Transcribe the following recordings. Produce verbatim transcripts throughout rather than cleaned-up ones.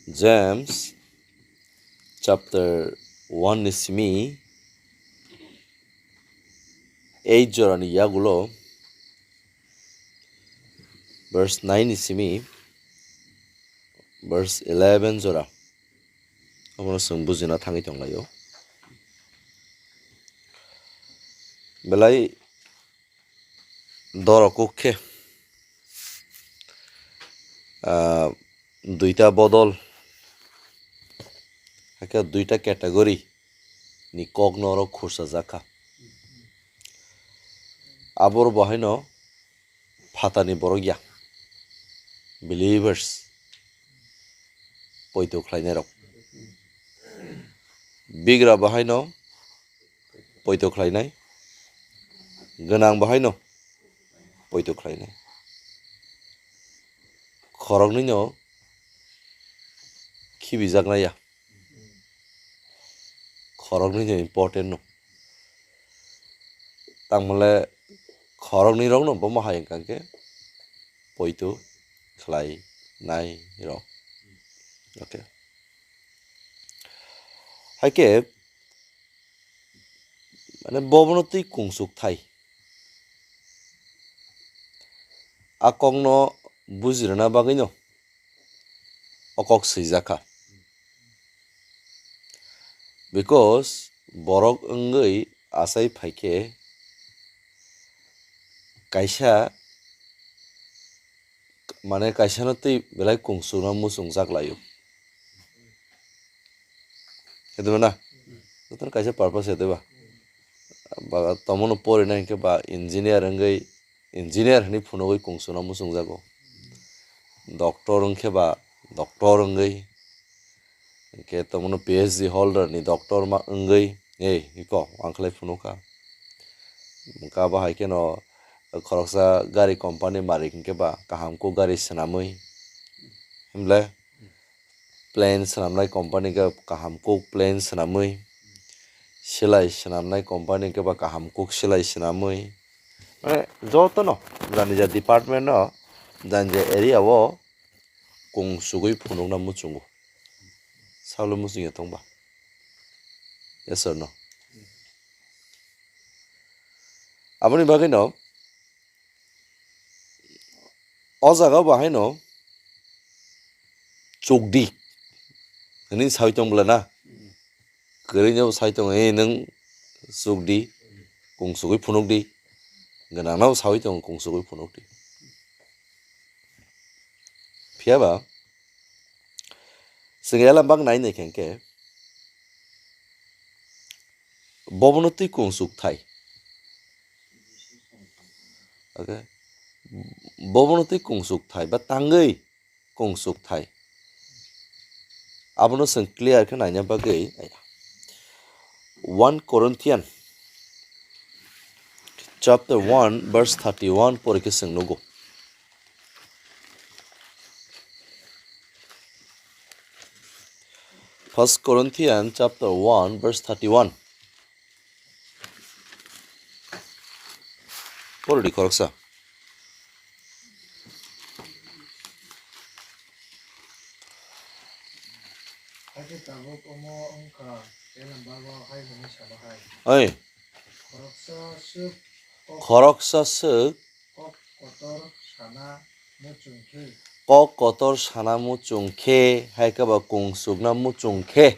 James chapter one ni simi eight jorani yagulo verse nine ni simi verse eleven jora. Abono chwng bujina thangwi tonglaio. Belai dorok kuk khe, ah, duita bodol, hakhe duita category ni kok norok khursa jakha. Abor bo haino phatani borok ya, believers, poito khlainairok. Bigra bo haino poito khlainai, gwnang bo haino poito khlainai. Khoroknwino khibijaknai ya. Khoroknwino important no. Tangmale khoroknwi rokno bo ma hai wngkha khe poito khlainai rok. Okay. Haikhe mane bobono twi kungsuk thai. A kokno bujirwna bagwino o kok swijak kha. Because borok wngwi achai phai khe kaisa, mane kaisano twi belai kungsukno muchungjak laio. Khe tongmana? Jotono kaisa purpose ya tei ba? Ba tomono porinai hwnkhe ba engineer wngwi, engineer hwnwi phunugwi kungsukno muchungjago. Doctor wngkhe ba doctor wngwi, hwnkhe tomono P H D holder ni doctor ma wngwi, ei, iko, ang khlai phunukha. Hwnkhe abo hai kheno khoroksa gari company malik hwnkhe ba kaham khe gari swnamwi, himle? Plane swnamnai company khe kaham kuk plane swnamwi, silai swnamnai company khe ba kaham kuk silai swnamwi, mane jotono jani ja department no jani ja area o kungsugwi phunukna muchungo. Salo muchungya tongba? Yes or no? Aboni bagwino o jaga bo haino chukdi hwnwi sawi tong bwla na? Kwrwino bo sai tongo, "Eh, nwng chukdi, kungsugwi phunukdi." Gwnangnabo sawi tongo, "Kungsugwi phunukdi." Phiya ba chwng elambak nai nai khe hwnkhe, bobono twi kungsuk thai. Okay? Bobono twi kungsuk thai ba tangwi kungsuk thai. Abono chwng clear khe naina bagwi one Corinthian chapter one verse thirty-one pore khe chwng nugo. First Corinthian chapter one verse thirty-one. Pore di khoroksa. Hakhe tabuk omo wngkha, elembaro hai hwnwi sano hai. Oi. Khoroksa swk kok, khoroksa swk kok kotor sana muchung khe. Kok kotor sana muchung khe, hai khe ba kungsukna muchung khe.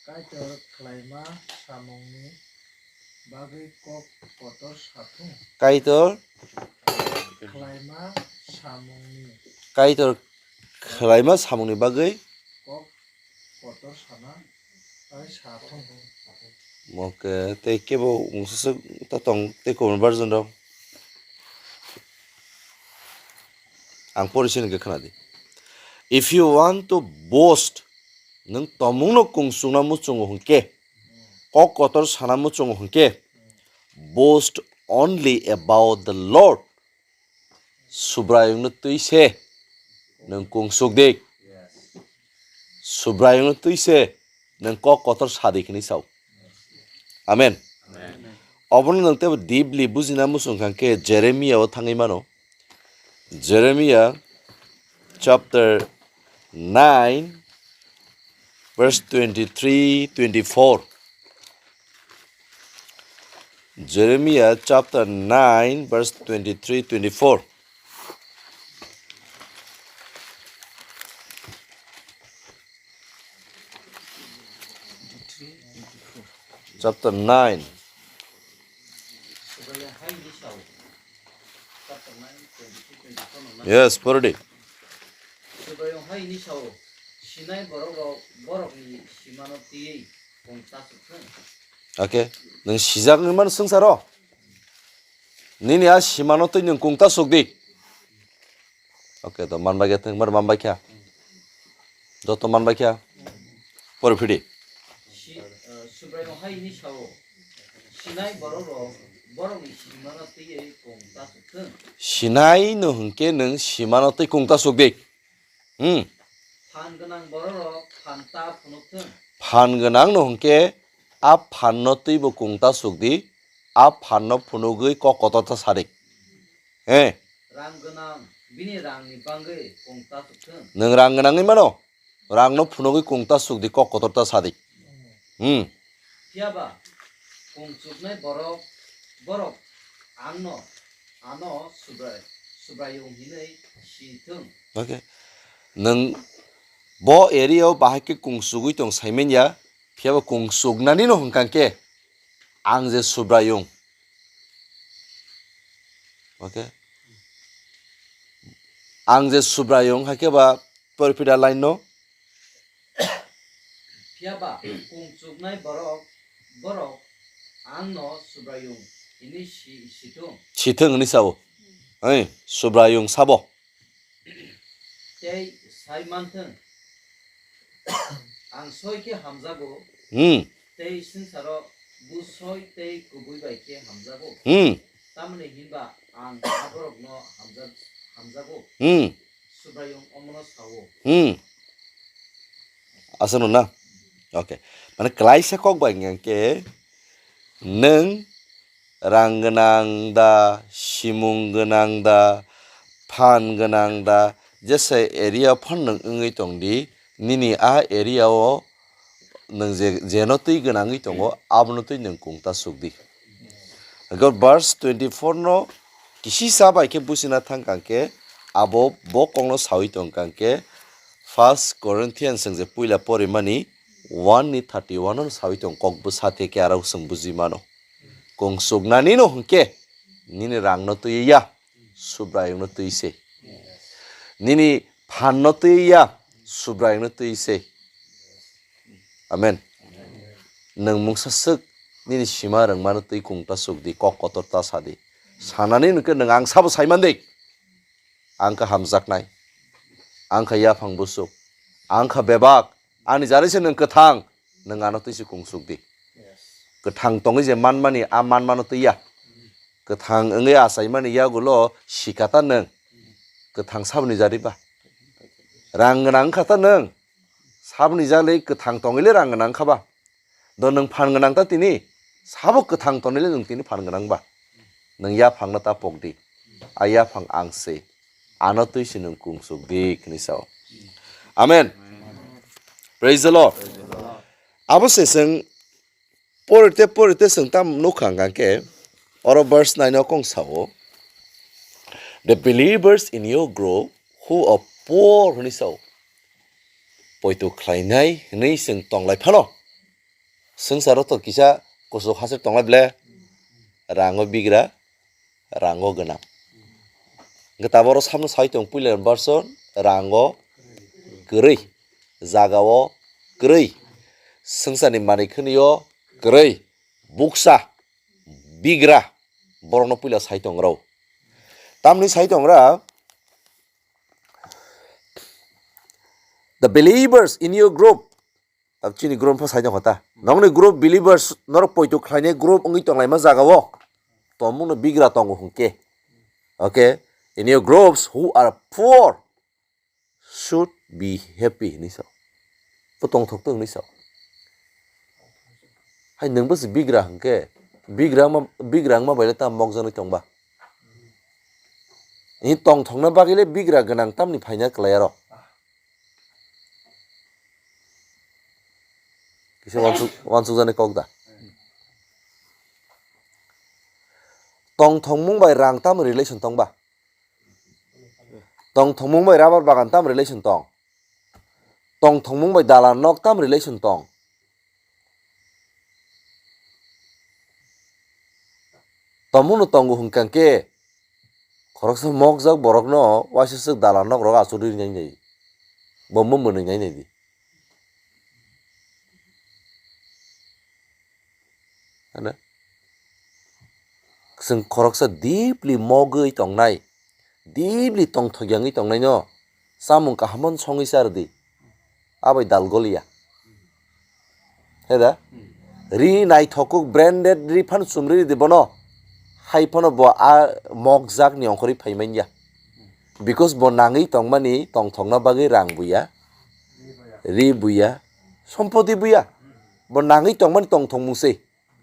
Kaitor khlaima samungni bagwi kok kotor sathung. Kaitor? Khlaima samungni. Kaitor khlaima samungni bagwi? Kok kotor sana, ai sathung. Oke, tei kebo wngsaswk ta tong tei comment version rok. Ang pori sini khe khna di. If you want to boast, nwng tomungno kungsukna muchungo hwnkhe, kok kotor sana muchungo hwnkhe, boast only about the Lord. Subraiyungno twi se nwng kungsuk di. Subraiyungno twi se nwng kok kotor sa di hwnwi sao. Amen. Obono nwng teibo deeply bujina muchung kha khe Jeremiah o thangwi mano. Jeremiah chapter nine Verse twenty-three, twenty-four. Jeremiah chapter nine, verse twenty-three, twenty-four. Chapter nine. Yes, purdi. Subraiyung hai hwnwi sao, "Sinai borok rok, borokni simano twiwi kung ta chuk thung." Okay, nwng sijak wngmano swngcharo? Nini a simano twi nwng kung ta chuk di. Okay, to manbai khe thwng, mar manbai kha. Joto manbai kha. Pori phidi. Si-, eh, Subraiyung hai hwnwi sao, "Sinai borok rok, borokni simano twiwi kung ta chuk thung." Sinai no hwnkhe nwng simano twi kung ta chuk di. Hmm. Phan gwnang borok rok phan ta phunuk thung. Phan gwnang no hwnkhe a phan no twibo kung ta chuk di, a phan no phunugwi kok kotor ta sa di. Eh. Rang gwnang bini rangni bangwi kung ta chuk thung. Nwng rang gwnangwi mano? Rang no phunugwi kung ta chuk di, kok kotor ta sa di. Hmm. Phiya ba kung chuknai borok, borok ang no, ano Subrai-, Subraiyung hinwi si thung. Okay. Nwng bo area o bahai khe kung chugwi tong sai manya, phiya ba kung chugnani no hwnkha khe ang je Subraiyung. Okay. Ang je Subraiyung hai khe ba porpida line no. Phiya ba kung chuknai borok, borok ang no Subraiyung hinwi si, si thung. Si thung hinwi sao. Oi, Subraiyung sabo. Tei sai man thung, ang soi khe hamjago. Hmm. Tei swngcharo bu soi tei kubui bai khe hamjago. Hmm. Tamoni hinba ang aborokno hamjak-, hamjago. Hmm. Subraiyung omono sao. Hmm. Aswkno na? Okay. Mane klaisa kok bai hwnkhe nwng rang gwnang da, simung gwnang da, phan gwnang da, jesa area phano nwng wngwi tong di, nini a area o nwng je, jeno twi gwnangwi tongo, abono twi nwng kung ta chuk di. Hwnkhe verse twenty-four no kisisa bai khe buchina thang kang khe, abo bo kokno saui tong kang khe, First Corinthians chwng je puila porimani one ni thirty-one no saui tong, kok bwsa the khe aro chwng buji mano. Kung chuknani no hwnkhe nini rang no twi ya, Subraiyung no twi se. Nini phan no twi ya, Subraiyung no twi se. Amen. Nwng mungsa swk nini sima rwngmano twi kung ta chuk di, kok kotor ta sa di. Sanani hwnkhe nwng ang sabo sai man di. Ang kha hamjaknai. Ang kha yaphang busuk. Ang kha bebak. Ani jarwi se nwng kwthang. Nwng ano twi se kung chuk di. Kwthang tongwi je manmani, a manmano twi ya. Kwthang wngwi achaimani yagulo sika ta nwng. Kwthang saboni jari ba? Rang gwnang wngkha ta nwng. Saboni jagwi kwthang tongwile rang gwnang wngkha ba? Do nwng phan gwnang ta tini? Sabo kwthang tongwile nwng tini phan gwnang ba? Nwng yaphangno ta pok di. A yaphang ang se. Ano twi se nwng kung chuk di, hwnwi sao. Amen. Praise the Lord. Abo se chwng porite, porite chwng tam nukha hwnkha khe, oro verse nine o kong sao, "The believers in your group who are poor," hwnwi sao. Poito khlainai hwnwi chwng tonglai phano. Swngcharo to kisa kuchuk hachwk tonglai ble, rango bigra, rango gwnang. Hwnkhe taboro samno sai tong puila verse o, rango kwrwi, jagao kwrwi, swngcharni manwi khwnwi o kwrwi, buksa, bigra, borokno puila sai tong rw. Tamni sai tong ra, "The believers in your group," Tab chini group pha sai tongkha ta. Nokni group believers norok poito khlainai group wngwi tonglaima jagao. Tongmungno bigra tongo hwnkhe. Okay? In your groups who are poor should be happy hinwi sao. Bo tongthok tong hinwi sao. Hai nwngbo se bigra hwnkhe, bigra wngma, bigra wngma baile tamo mokjagwi tongba. Ini tongthokna bagwile bigra gwnang tamni phaina kwlai aro. Kisa wansuk, wansukjani kok da. Tongthokmung bai rang tam relation tong ba? Tongthokmung bai rubber bagan tam relation tong? Tongthokmung bai dalan nok tam relation tong? Tomono tongo hwnkha khe, khoroksa mokjak borokno waisa swk dalan nok rok achugwi rinai nai, bo mwnwi nai nai di. Ano, chwng khoroksa deeply mogwi tongnai, deeply tongthok yangwi tongnaino chamung kaham songwi cha rwdi, abai dal goliya. He da? Ri naithokuk branded ri phano chumri ridi bono. Hai phano bo a mokjak ni ongkhorwi phai manya. Because bo nangwi tongmani tongthokna bagwi rang buya, ri buya, sompoti buya. Bo nangwi tongmani tongthokmung se.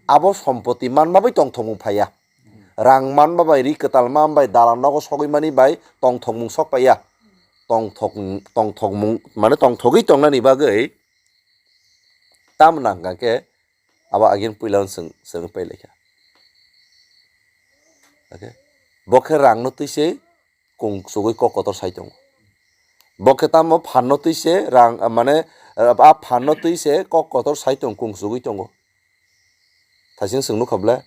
Abo sompoti manma bai tongthokmung phaiya. Rang manma bai, ri kwtal manma bai, dalan nogo sogwi mani bai tongthokmung sok paiya. Tongthok, tongthokmung, mane tongthogwi tongnani bagwi tam nang kha khe abo agin puila chwng, chwng pai lai kha. Okay? Bo khe rang no twi se kung chugwi kok kotor sai tongo. Bo khe tamo phan no twi se rang, mane, a phan no twi se kok kotor sai tongo, kung chugwi tongo. Thasing chwng nukha ble,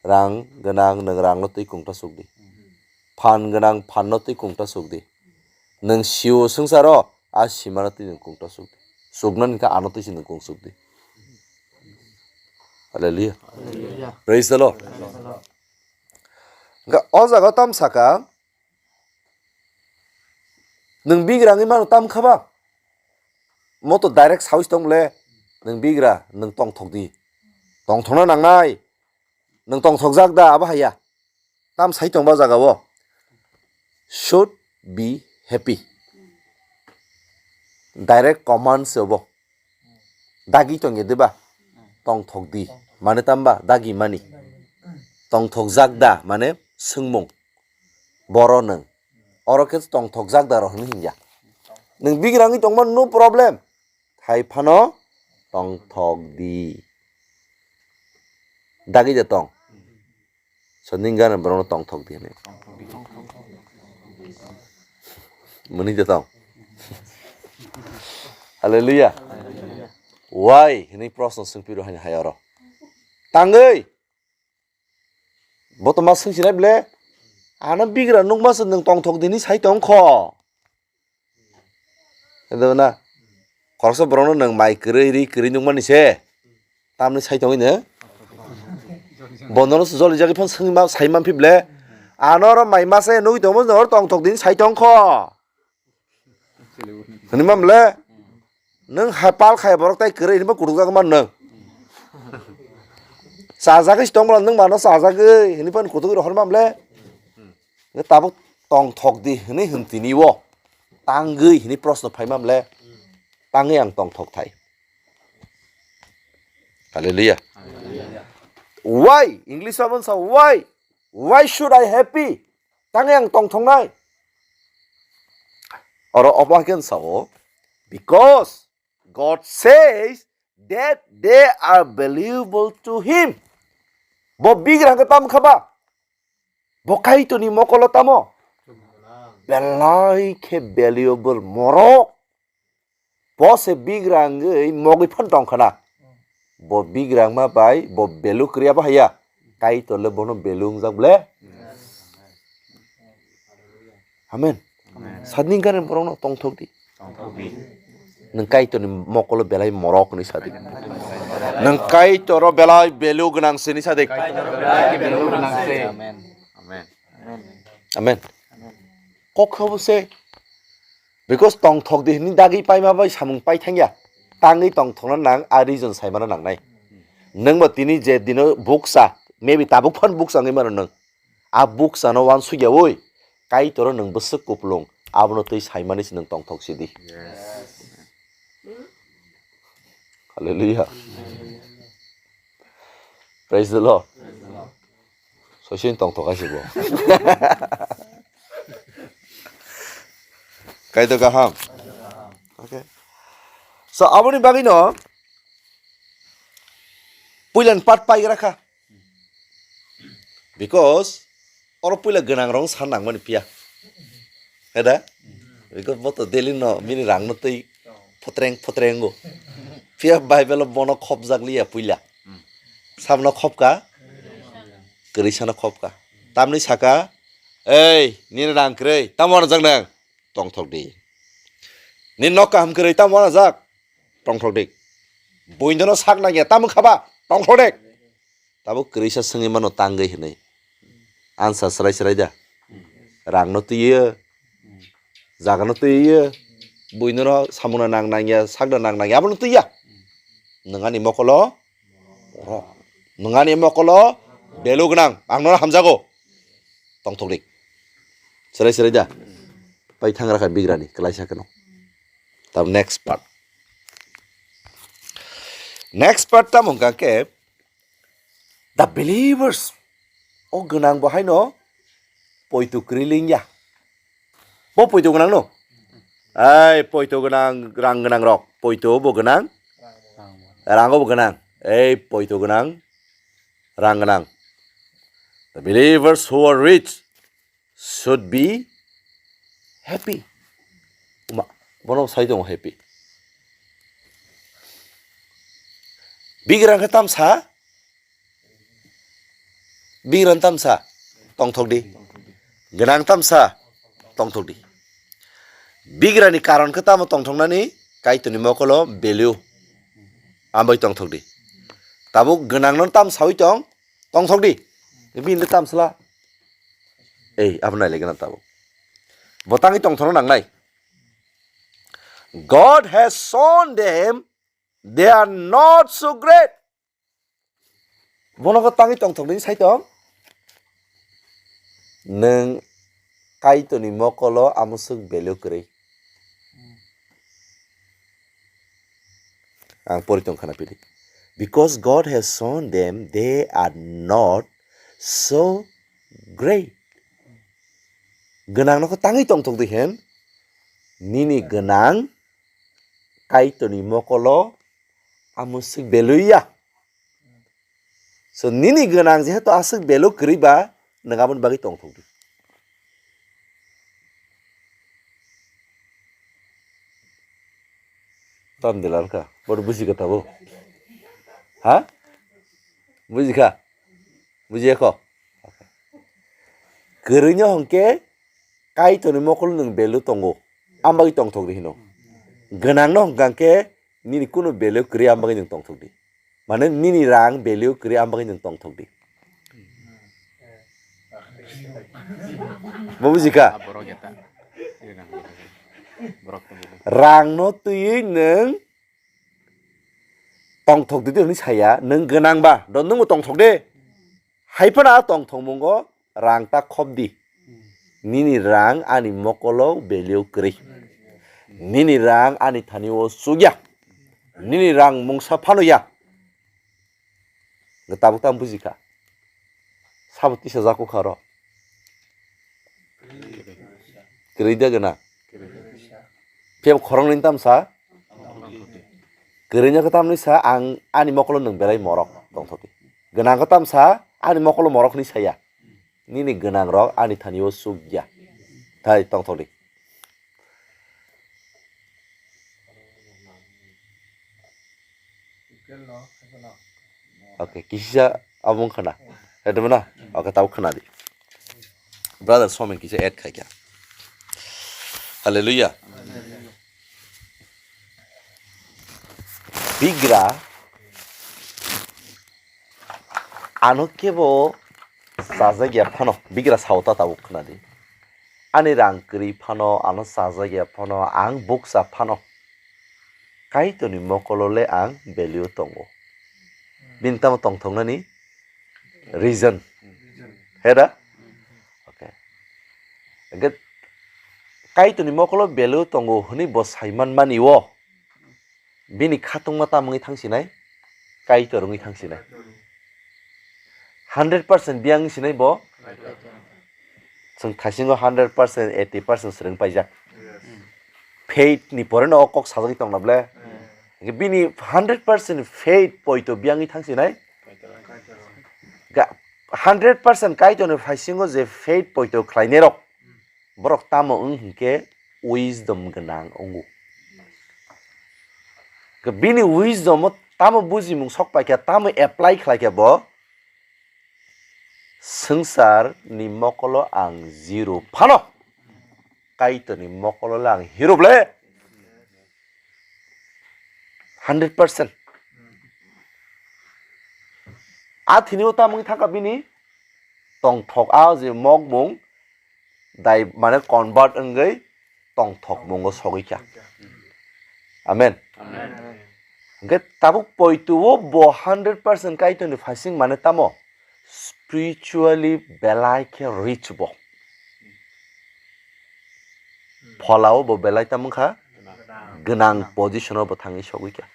rang gwnang nwng rang no twi kungta sukdi. Phan gwnang phan no twi kungta sukdi. Nwng sio swngcharo, a simano twi nwng kungta sukdi. Suknani khe ano twi se nwng kung sukdi. Hallelujah. Hallelujah. Praise the Lord. Praise the Lord. Hwnkhe o jaga tam saka, nwng bigrangwi mano tam kha ba? Moto direct sawi tong le, nwng bigra, nwng tongthok di. Tongthokna nangnai. Nwng tongthokjak da, abo haya. Tam sai tong ba jaga o. Should be happy. Direct command se obo. Dagi tong ya de ba? Tongthok di. Mane tam ba? Dagi mani. Tongthokjak da, mane swngmung. Boro nwng. Oro khe tongthokjak da rw hwnwi hwn ya. Nwng bigrangwi tongma no problem. Hai phano tongthok di. Dagi de tong. Sanding gana borokno tongthok di hwnwi. Mwnwi de tong. Hallelujah. Why? Hwnwi proshno swngpiro haino hai oro. Tangwi. Bo to ma swngsinai ble. Ano bigra nukma se nwng tongthok di hwnwi sai tong kho. Edo na. Khoroksa borokno nwng mai kwrwi, ri kwrwi nukmani se. Tamni sai tongwi no. Bonono se joli jagwi phano swngwi ma, sai man phi ble. Ano oro mai masa nugwi tongmo, oro tongthok di hwnwi sai tong kho. Hwnwi ma ble. Nwng hai pal khai borok tai kwrwi hwnwi ma kutukjak man nwng. Chajagwi se tong bwla nwng mano chajagwi hwnwi phano kutuk rohor ma ble. Tabuk tongthok di hwnwi hwn tini o. Tangwi hwnwi proshno phai ma ble. Tangwi ang tongthok thai. Hallelujah. Why? English o sa why? Why should I happy? Tangwi ang tongthoknai. Oro obo hakhe sao, because God says that they are valuable to him. Bo bigrang khe tam kha ba? Bo Kaitorni mokolo tamo? Belai khe valuable morok. Bo se bigrangwi mogwi phan tong khana. Bo bigrangma bai bo belu kwrwi abo haya. Kaitor le bono belu wngjak ble. Amen. Amen. Sadni gani borokno tongthok di. Tongthok di. Nwng Kaitorni mokolo belai morok hwnwi sadi. Nwng Kaitoro belai belu gwnang se hwnwi sadi. Amen. Amen. Amen. Kok khe bo se. Because tongthok di hwnwi dagwi paima bai samung pai thangya. Tangwi tongthokna nang, a reason saimano nangnai. Nwngbo tini je dino buksa, maybe tabuk phan buksa wngwi mano nwng. A buksa no wansukya oi, Kaitoro nwng bwswk kupulung, abono twi saimani se nwng tongthok sidi. Hallelujah. Praise the Lord. Soisin tongthok hai se bo. Kaitor kaham. Okay. So, aboni bagwi no, Puila ni part paigra kha. Because oro puila gwnang rok san nangmani phiya. Heda? Because bo to daily no bini rang no twi photreng photreng go. Phiya Bible o bono khopjak liya puila. Samno khopka? Kwrwi sano khopka. Tamni saka, "Ei, nini rang kwrwi, tamo wanajak nang? Tongthok di. Nini nok kaham kwrwi, tamo wanajak? Tongthok di. Buindono sak nangya, tamo khaba? Tongthok di." Tabuk kwrwisa swngwi mano tangwi hinwi. Ansa srai srai da. Rangno twiyo. Jagano twiyo. Buinono samungno nang nangya, sakno nang nangya, abono twiya. Nwng ani mokolo. Nwng ani mokolo. Belu gwnang. Ang nono hamjago. Tongthok di. Srai srai da. Pai thangra kha bigrani. Kwlaisa kheno. Tab next part. Next part tamo hwnkha khe, the believers, o gwnang bo haino poito kwrwi lingya. Bo poito gwnang no? Ai, poito gwnang, rang gwnang rok. Poito bo gwnang, rango bo gwnang. Ei, poito gwnang, rang gwnang. The believers who are rich should be happy. Uma, bono sai tongo happy. Bigrang khe tamsa, bigrang tamsa, tongthok di. Gwnang tamsa, tongthok di. Bigrani karon khe tamo tongthoknani, Kaitorni mokolo value. Ambai tongthok di. Tabuk gwnangno tamsawi tong, tongthok di. Bini tamsla. Ei, abo nailaigwna tabuk. Bo tangwi tongthokno nangnai. God has shown them they are not so great. Bono khe tangwi tongthok nini sai tong. Nwng Kaitorni mokolo amoswk value kwrwi. Ang pori tong khana pili. Because God has shown them they are not so great. Gwnang no khe tangwi tongthok di hen. Nini gwnang Kaitorni mokolo amoswk value ya. So nini gwnang jehetu aswk value kwrwi ba, nwng aboni bagwi tongthok di. Tam dilar kha, bodo buji kha tabo. Ha? Buji kha? Buji kho? Kwrwino hwnkhe Kaitorni mokol nwng value tongo, am bagwi tongthok di hino. Gwnangno hwnkha khe nini kunu value kwrwi, am bagwi nwng tongthok di. Mane nini rang value kwrwi, am bagwi nwng tongthok di. Bo buji kha? Ah, borok eta. Borok tongthok di. Rangno twiwi nwng tongthok di hwnwi saya, nwng gwnang ba, do nwngbo tongthok de. Hai phano a tongthokmungo rang ta khop di. Nini rang ani mokolo value kwrwi. Nini rang ani thani o chukya. Nini rang mungsa phano ya. Tabuk tam buji kha. Sabo tisa jaku kha ro. Kwrwi de gwnang. Phiya khoroknwi tamsa. Kwrwino khe tamni sa, ang ani mokolo nwng belai morok tongthok di. Gwnang khe tamsa, ani mokolo morok hwnwi saya. Nini gwnang rok ani thani o chukya. Thai tongthok di. Okay, kisa abo wng khna. Headmana? Okay, tabo khna di. Brother Somen kisa add khai kha. Hallelujah. Bigra ano kebo chajak ya phano, bigra sao ta tabuk khna di. Ani rang kwrwi phano, ano chajak ya phano, ang bukcha phano, Kaitorni mokolo le ang value tongo. Bini tamo tongthoknani reason. He da? Okay. Hwnkhe Kaitorni mokolo value tongo hwnwi bo saiman mani o. Bini khatungma tamo wngwi thang sinai? Kaitor wngwi thang sinai. Hundred percent biyang wng sinai bo? Chwng thaisingo hundred percent, eighty percent swrwng paijak. Faith ni pore no o kok sajagwi tongna ble. Hwnkhe bini hundred percent faith poito biyang wng thang sinai? Hundred percent Kaitorni phaisingo je faith poito khlainairok, borok tamo wng hinkhe wisdom gwnang wngo. Bini wisdom o tamo bujimung sok paikha, tamo apply khlaikha bo, swngcharni mokolo ang zero phano Kaitorni mokolo le ang hero ble. Hundred percent. A thini o tamung thangkha bini tongthok a je mokmung dai mane convert wngwi tongthok mungo sogwi kha. Amen. Hwnkhe tabuk poito o bo hundred percent Kaitorni phasing mane tamo spiritually belai khe rich bo. Phola o bo belai tamo wngkha gwnang position o bo thangwi sogwi kha.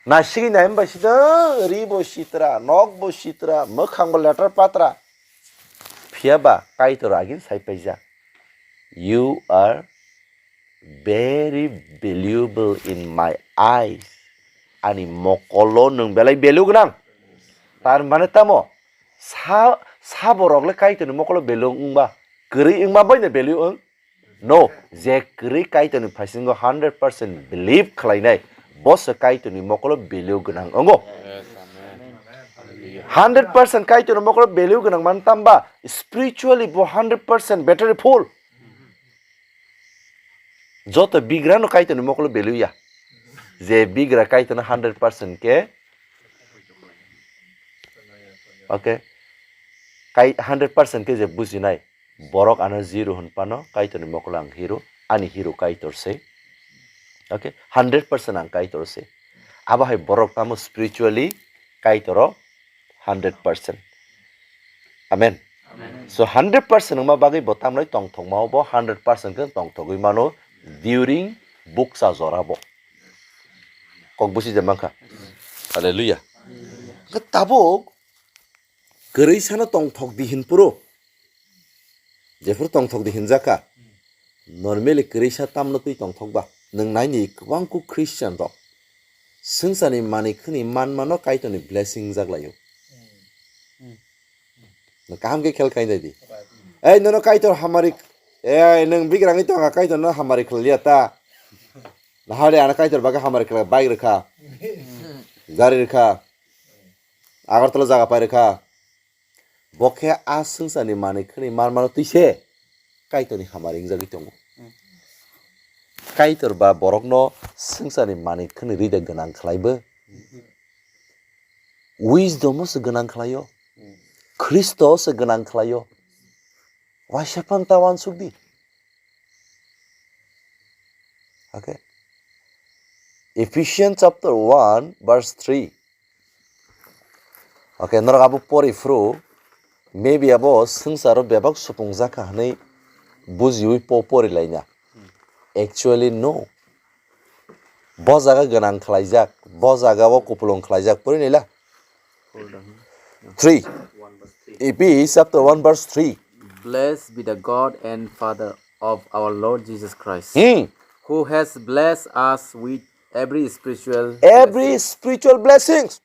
Naisingwi nai hwnba sida ri bo sitra, nok bo sitra, mwkhang bo letra patra. Phiya ba Kaitor agin sai paijak. You are very valuable in my eyes. Ani mokolo nwng belai value gwnang. Tar mane tamo sa sa borok le Kaitorni mokolo value wngba kwrwi wngma bai no value wng. No, je kwrwi Kaitorni phaisingo hundred percent believe khlainai, bo se Kaitorni mokolo value gwnang wngo. Hundred percent Kaitorni mokolo value gwnang man tamba spiritually bo hundred percent battery full. Joto bigrano Kaitorni mokolo value ya. Je bigra Kaitorno hundred percent ke, okay, kai hundred percent ke je bujinai, borok ano zero hwn pano, Kaitorni mokolo ang hero, ani hero Kaitor se. Okay, hundred percent ang Kaitor se. Abo hai borok tamo spiritually Kaitoro hundred percent. Amen. So hundred percent wngma bagwi bo tamlai tongthokma o bo hundred percent khe tongthogwi mano during bukcha jora bo. Kok busi je mankha. Hallelujah. Khe tabuk kwrwi sano tongthok di hin phuru. Jephuru tongthok di hinjak kha. Normally kwrwi sa tamno twi tongthok ba. Nwng naini kwbang kuk Christian rok. Swngcharni manwi khwnwi manmano Kaitorni blessing jak laio. Nwng kaham khe khel khai nai di. Ei nono Kaitor hamari. Ei nwng bigrangwi tongkha Kaitorno hamari khlaiya ta. Nahale ano Kaitor bagwi hamari khlai bike rwkha. Gari rwkha. Agartala jaga pai rwkha. Bo khe a swngcharni manwi khwnwi manmano twi se Kaitorni hamari wngjagwi tongo. Kaitor ba borokno swngcharni manwi khwnwi ride gwnang khlai bo. Wisdom o se gwnang khlaio. Khristo o se gwnang khlaio. Waisa phano ta uansuk di. Okay. Ephesians chapter one verse three. Okay, norok abo pori phuru, maybe abo swngcharo bebak supungjak kha hwnwi bujiwi po pori laina. Actually, no. Bo jaga gwnang khlaijak, bo jaga o kupulung khlaijak, pori naila. Three. Ephesians chapter one verse three. Blessed be the God and Father of our Lord Jesus Christ, Hmm. who has blessed us with every spiritual Every blessing. Spiritual blessings.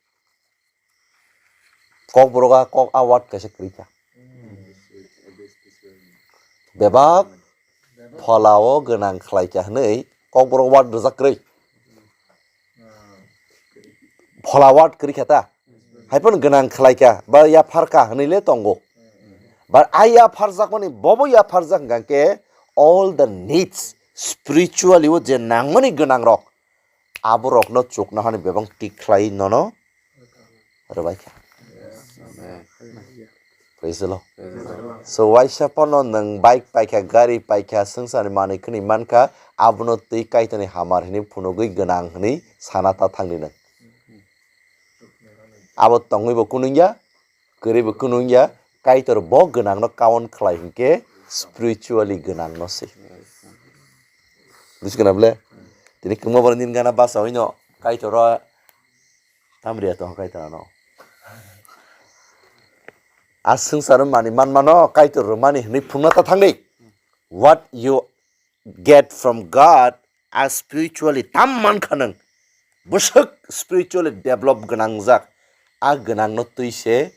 Kokborok a kok a word kaisa kwrwi kha. Bebak pholao gwnang khlai kha hwnwi kokborok word rwjak kwrwi. Phola word kwrwi kha ta. Hai phano gwnang khlai kha ba yaphar kha hwnwi le tongo. But a yapharjakmani, bobo yapharjak hwnkha khe all the needs spiritually o je nangmani gwnang rok, aborokno chuknohani bebak tik khlai nono rwbai kha. Praise the Lord. So, waisa phano nwng bike paikha, gari paikha, swngcharni manwi khwnwi mankha, abono twi Kaitorni hamar hwnwi phunugwi gwnang hwnwi sana ta thangdi nwng. Abo tongwi bo kunungya, kwrwi bo kunungya, Kaitor bo gwnangno count khlai hinkhe spiritually gwnangno se. Bujikhna ble? Tini kwma borok nini gana basa hwino Kaitor o tamriya tong Kaitor ano. A swngcharo mani manmano Kaitor rwmani hwnwi phunukna ta thangdi. What you get from God a spiritually tam mankha nwng. Bwswk spiritually develop gwnangjak. a gwnangno twi se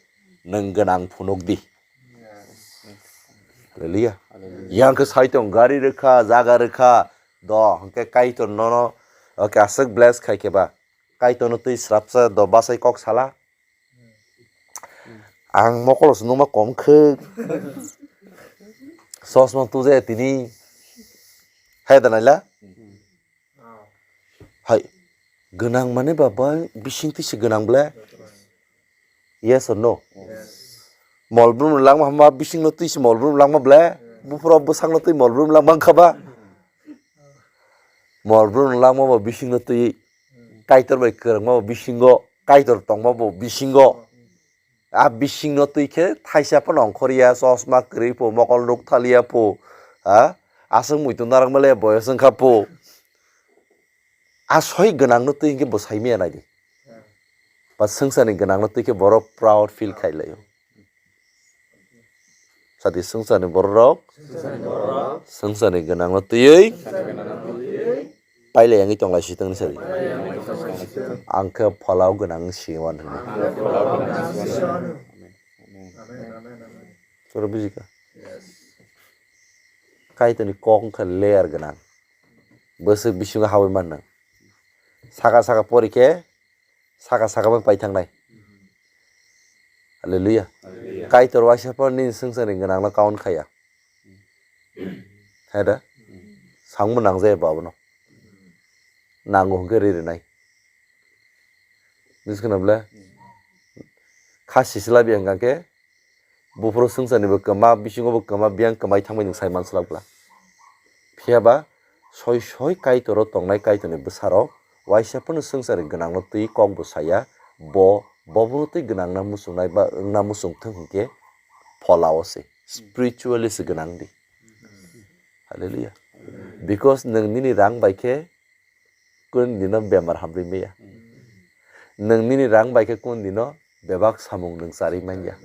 nwng gwnang phunuk di. Hallelujah. Yang khe sai tong gari rwkha, jaga rwkha, do hwnkhe Kaitor nono, okay, aswk bless khai khe ba. Kaitorno twi srapsa do bachai kok sala. Ang mokolo se nungma kom khwk. Sosma tuje tini. Hai da naila? Hai. Gwnang mane ba bai bising twi se gwnang ble? Yes or no? Mol brum langma hama bising no twi se mol brum langma ble? Buphuro bwsang no twi mol brum langma wngkha ba? Mol brum langma bo bising no twi. Kaitor bai kwrwngma bo bisingo, Kaitor tongma bo bisingo. A bisingno twi khe thaisa phano ongkhorya, chosma kwrwi pho, mokol nuk thaliya pho, ha? Aswk muitu narwkmale boyos wngkha pho. A soi gwnangno twi hinkhe bo saimaya naidi. Ba swngcharni gwnangno twi khe borok proud feel khai laio. Sadi swngcharni bororok swngcharni gwnangno twiwi pailai yangwi tonglai si tongni sadi. Ang khe pholao gwnang si wan hwnwi. Choro bujikha. Kaitorni kok wngkha layer gwnang. Bwswk bisingo hawi mannang. Saka saka pori khe saka saka bai pai thangnai. Hallelujah. Kaitor waisa phano nini swngcharni gwnangno count khaiya. Hai da? Sangmo nangjaya bo abono. Nango hwnkhe ri rwnai. Bujikhwna bwle? Kha sisla bi hwnkha khe buphuru swngcharni bo kwma, bisingo bo kwma, biyang kwmai thangbai nwng sai manslak bwla. Phiya ba soi soi Kaitor o tongnai Kaitorni bwsarok waisa phano swngcharni gwnangno twi kok bo saya, bo, bo bono twi gwnangna muchungnai ba wngna muchung thung hwnkhe pholao se, spiritually se gwnang di. Hallelujah. Because nwng nini rang bai khe kun dino bemar hamri maya. Nwng nini rang bai khe kun dino bebak samung nwng charwi manya.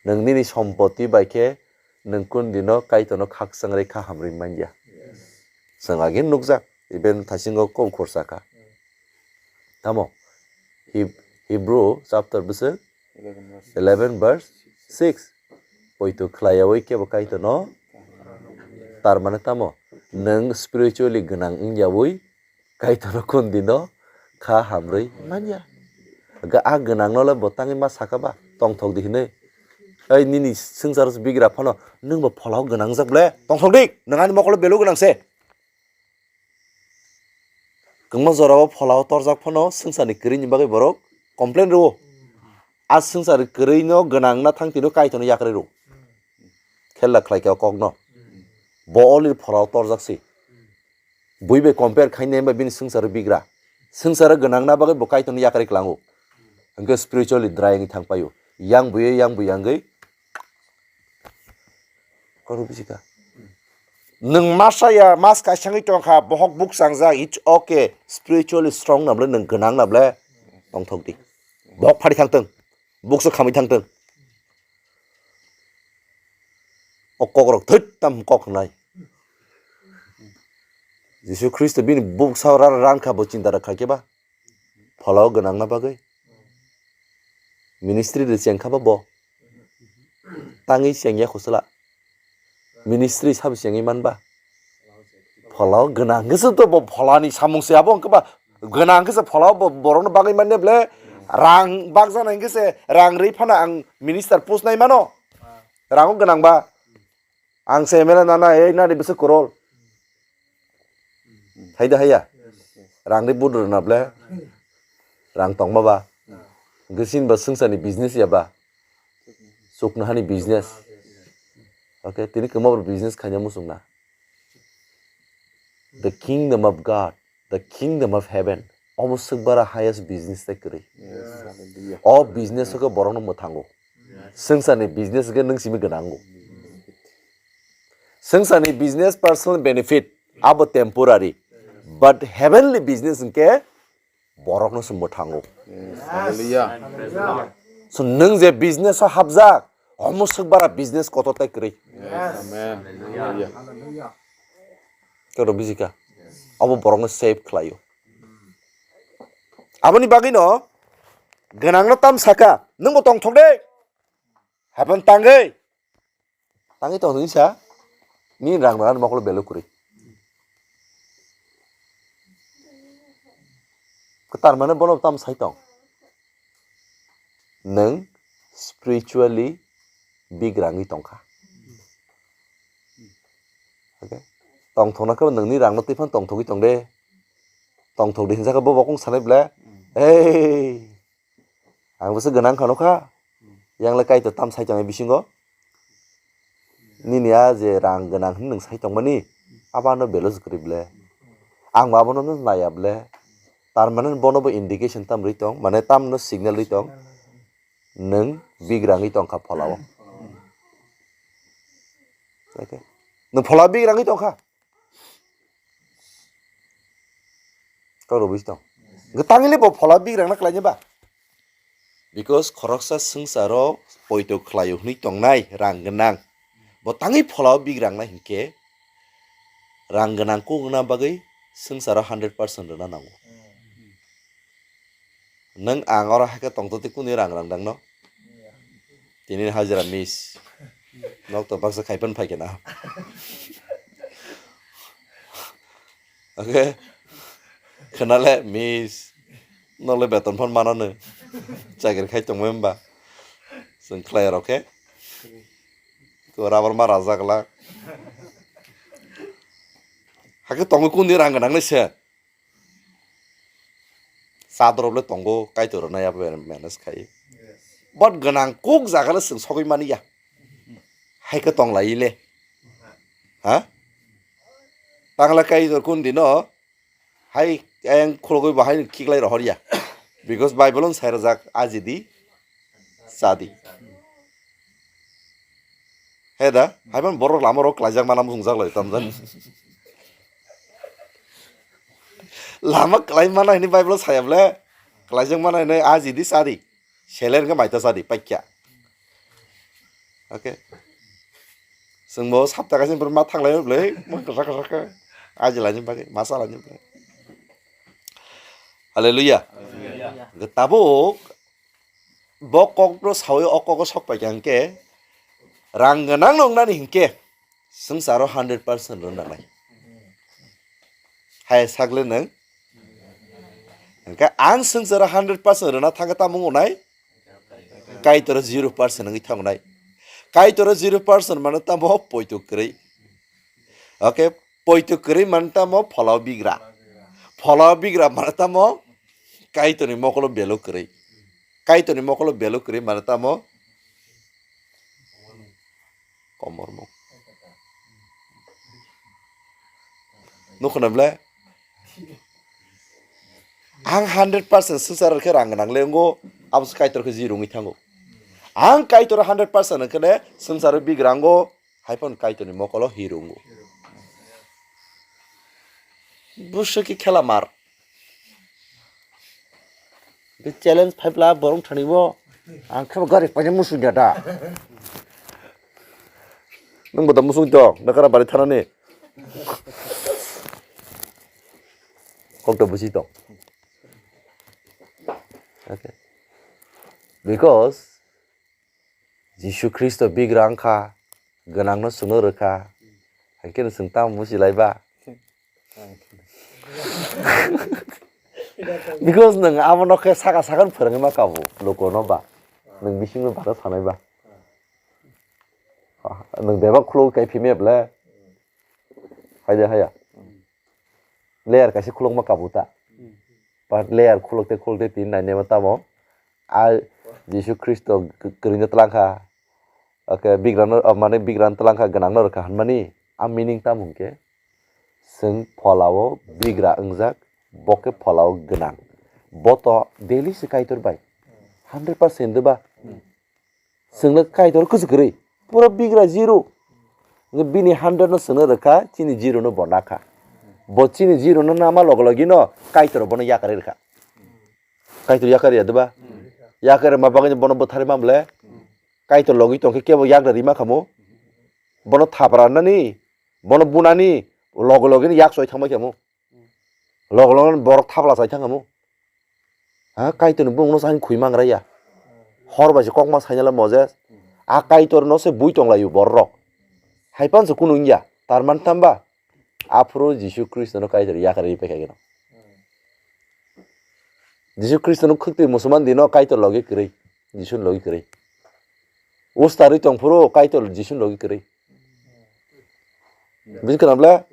Nwng nini sompoti bai khe nwng kun dino Kaitorno khakchangri kha hamri manya. Chwng agin nukjak, even thaisingo kok khorsa kha. Tamo? Heb-, Hebrew chapter bwswk eleven verse six. Poito khlaiyawi kebo Kaitorno. Tar mane tamo? Nwng spiritually gwnang wngyawi Kaitorno kun dino kha hamrwi manya. Ga-, a gwnangno le bo tangwi ma saka ba? Tongthok di hinwi. Ei nini swngcharo bigra phano nwng bo pholao gwnangjak ble? Tongthok di, nwng ani mokolo belu gwnang se. Kwbangma jorao pholao torjak phano swngcharni kwrwini bagwi borok complain rwo. A swngcharni kwrwino gwnangna thang tino Kaitorno yakarwi rwo. Khela khlai kha o kokno. Bo already pholao torjak si. Bui bai compare khainai ba bini swngcharo bigra. Swngcharo gwnangna bagwi bo Kaitorno yakarwi klango. Hwnkhe spiritually dry wngwi thang paio. Yang buiwi, yang bui yangwi. Koro bisi kha. Nwng masa ya, mas kaisa wngwi tong kha, bohok buk changjak, it's okay. Spiritually strong na bwle, nwng gwnang na bwle, tongthok di. Bohok phari thang tong, bukso khamwi thang tong. O kokrok thwit tam kok hwnai. Jisu Khristo bini buksa ran, ran kha bo chinta rwkha khe ba. Pholao gwnangna bagwi. Ministry de cheng kha ba bo. Tangwi cheng ya khosla. Ministry sabo chengwi man ba. Pholao gwnang khe se to bo pholani samung se abo hwnkhe ba. Gwnang khe se pholao bo borokno bagwi man ya ble. Rang bakjana hwnkhe se rang rwi phano ang minister post nai mano. Rango gwnang ba. Ang se M L A nana, ei nani bwswk korol. Hai da haiya? Rang ni budro na ble? Rang tongma ba? Gwisin ba swngcharni business ya ba? Chuknohani business. Okay, tini kwma business khaina muchung na. The kingdom of God. The kingdom of heaven, omo swk bara highest business tai kwrwi. Yes, hallelujah. O business o khe borokno mwthango. Swngcharni business khe nwng simi gwnango. Swngcharni business personal benefit, abo temporary. But heavenly business hwnkhe borokno se mwthango. Yes, hallelujah. So nwng je business o hapjak, omo swk bara business kotor tai kwrwi. Yes, amen. Hallelujah. Kero bijika. Abo borokno save khlaio. Aboni bagwino Gwnangno tam saka, nwngbo tongthok de. Hapan tangwi. Tangwi tongthok sa. Nini rang rang mokolo belu kwrwi. Kwtar mane bono tam sai tong. Nwng spiritually bigrangwi tongkha. Okay? Tongthokna khe nwngni rangno twi phano tongthogwi tong de. Tongthok de hinjak bo bokong sanai ble. Hey! Ang bwswk gwnang kha nokha. Yang le Kaitor tam sai tongni bisingo. Nini a je rang gwnang hwnwi nwng sai tongmani, abano belo se kwrwi ble. Ang bo abono no naiya ble. Tar mane bono bo indication tam rwi tong, mane tamno signal rwi tong. Nwng bigrangwi tongkha pholao. Okay. Nwng pholao bigrangwi tongkha. Kok rw buji tong. Gwtangwi le bo pholao bigrangna khlainai ba. Because khoroksa swngcharo poito khlaio hwnwi tongnai rang gwnang. Bo tangwi pholao bigrangna hinkhe rang gwnang kuk wngna bagwi swngcharo hundred percent rwna nango. Nwng ang oro hai khe tongtoti kuni rang rang dangno? Tini hajira miss. Nok to baksa khaipan phai kena. Okay. Khenale miss. Nokle beton phone manano. Chakri khai tongmai hwnba. Chwng khlai rok khe. Ko rabar ma rajak la. Hakhe tongwi kundi rang gwnang le se. Chadorok le tongo, Kaitor rwna ya manage khai. But gwnang kuk jaga le chwng sogwi mani ya. Hai khe tong lai le. Ha? Tangla Kaitor kun dino hai ayang khulogwi bo hai khiklai rohor ya. Because Bible on sai rajak ajidi sadi. He da, haiban borok lama rok klaijak mana mung jak lai tamjan. Lama klai mana hini Bible saya ble, klaijak mana hini aji di sadi, seler ke maita sadi, paikya. Okay. Sengbo sapta kasin berma thanglai ble, mung kasa kasa ke, aji lani bagi, masa lani bagi. Haleluya. Haleluya. Tabuk bo kokno sawi o kogo sok paikha hinkhe rang gwnang nongnani hinkhe swngcharo hundred percent rwnanai. Hai sakle nwng hinkhe ang swngcharo hundred percent rwna thangkhe tamo wngnai? Kaitor zero percent wngwi thangnai. Kaitor zero percent mane tamo poito kwrwi. Okay, poito kwrwi mane tamo pholao bigra. Pholao bigra mane tamo Kaitorni mokolo belo kwrwi. Kaitorni mokolo belo kwrwi mane tamo komormung. Nukhuna ble? Ang hundred percent swngcharo khe rang gwnang le wngo, abo se Kaitor khe zero wngwi thango. Ang Kaitor hundred percent wngkhe ne swngcharo bigra wngo, hai phano Kaitorni mokolo hero wngo. Bwswk khe khela mar. Be challenge phai bla borong thani bo. Ang khe gari paina musung ya da. Nung bo da musung to, na kara bari thanani. Kok to busi to. Okay. Because Jisu Khristo bigra wngkha, gwnangno chwngno rwkha, hai kheno chwng tamo buchilaiba? Because nwng abono khe saka sakano phwrwngwi ma kabo, lukono ba, nwng bisingno bana sanai ba. Nwng bebak khulugwi kai phimya ble? Hai de haya. Layer kaisa khulukma kabo ta. But layer khuluk te khuluk te tini nainai ma tamo. A Jisu Khristo kwrwino twlang kha. Okay, bigrano, oh, mane bigrano twlang kha, gwnangno rwkha hwnmani. A meaning tamo hwnkhe, chwng pholao bigra wngjak, bo khe pholao gwnang. Bo to daily se Kaitor bai. Hundred percent de ba. Chwngno Kaitor kwchwk kwrwi, pura bigra zero. Hwnkhe bini hundred no chwngno rwkha, chini zero no bo nakha. Bo chini zero no nama logo logi no Kaitor bono yakarwi rwkha. Kaitor yakarwi ya diba? Yakarwi ma bagwi bono bwtharwi ma ble? Kaitor logi tongkhe kebo yakra rima khamu? Bono thapra nani, bono bunani logo logi no yak soi thangbai khamu. Logo logo borok thapla sai thang khamu. Ha, Kaitorni bumungno se ani khwi mangra ya. Hor bai se kokma sainala Moses. A Kaitorno se bui tonglaio bororok. Hai panse kunu wngya. Tar man tamba? Aphuru Jisu Khristono Kaitor yakarwi paikha geno. Jisu Khristono khwtwi musulman dino Kaitor logi kwrwi. Jisuni logi kwrwi. Ustarwi tongphuru Kaitor Jisuni logi kwrwi. Buji khna bwle?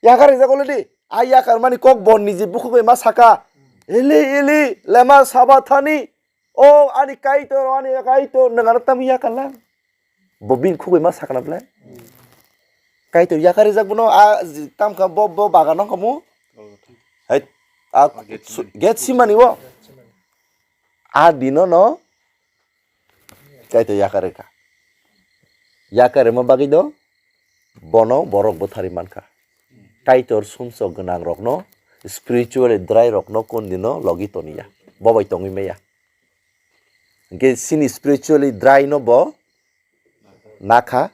Yakar rijak already. A yakar mani kok bon niji bukhuk bai ma saka. Eli, Eli, lema sabathani. O ani Kaitor, o ani Kaitor, nwng ano tamo yakar lang. Bo bini khuk bai ma sakna bwle. Kaitor yakar rijak bono, a tamkha bo, bo bagan wngkha mu. Hai, a Getsemani. Getsemani o. A dino no Kaitor yakar rikha. Yakar rima bagwi do bono borok bwtharwi mankha. Kaitor sumsok gwnang rokno, spiritually dry rokno kundino logi toniya. Bo bai tongwi maya. Hwnkhe chini spiritually dry no bo nakha,